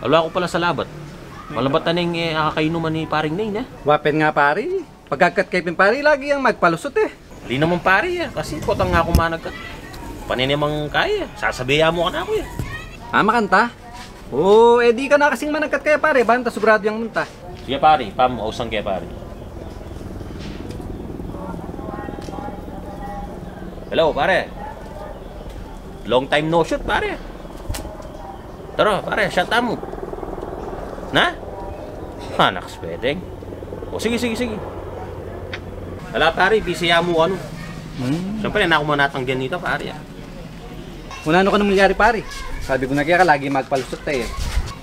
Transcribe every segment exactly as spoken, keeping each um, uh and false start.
Ala ku pala salabat. Malabat na ning, e, akakainuman ni paring Ney, ne? Wa pin nga, pari. Pagkagkat ke pin, pari, lagi yang magpalusut, e. Ali naman, pari, e. Kasi potang nga ku managkat. Pane ne mang kaya, e. Sasabi ya mu kanaku, e. A, makanta? O, e di ka na kasing managkat kaya, pari. Banta subradu yang munta. Sige, pari. Pam, ausan ke, pari. Hello, pare. Long time no shoot, pare. Tara, pare, shot tamu. Na? Anak, swedeng. O, sige, sige, sige. Ala, pare, busy ya mu, anu. Hmm. Siyempre, na ku manatanggihan nita, pare, a. Nanu kanu malyari, pare? Sabi ku na keka, lagi magpalusut e.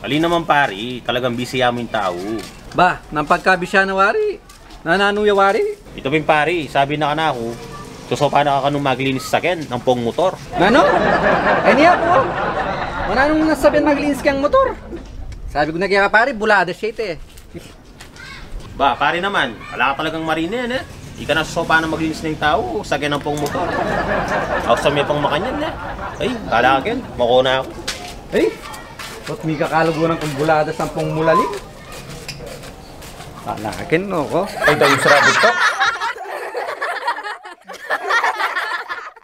Ali naman, pare, talagang busy ya mu ing tau. Ba, nang pagkabisya na wari, nananu ya wari? Ita pin, pare, sabi na kanaku, susopa na ka kanu maglinis sa ken, ampong motor. Nanu? Ay, niya po. Mananu nang sasabian maglinis keng motor? Sabi ku na keka, pare, buladas ya ita e. Ba, pare naman, ala ka talagang marine, e. Ika na susopa na maglinis ning tau, sa ken ampong motor. Ausan me pang makanyan, e. Ay, kala ka ken, makona aku. Ay, ba't mi kakalugunan kung buladas ampong mulalim? Ala ka ken, no, ko? Ay, daw yung sarabot ka.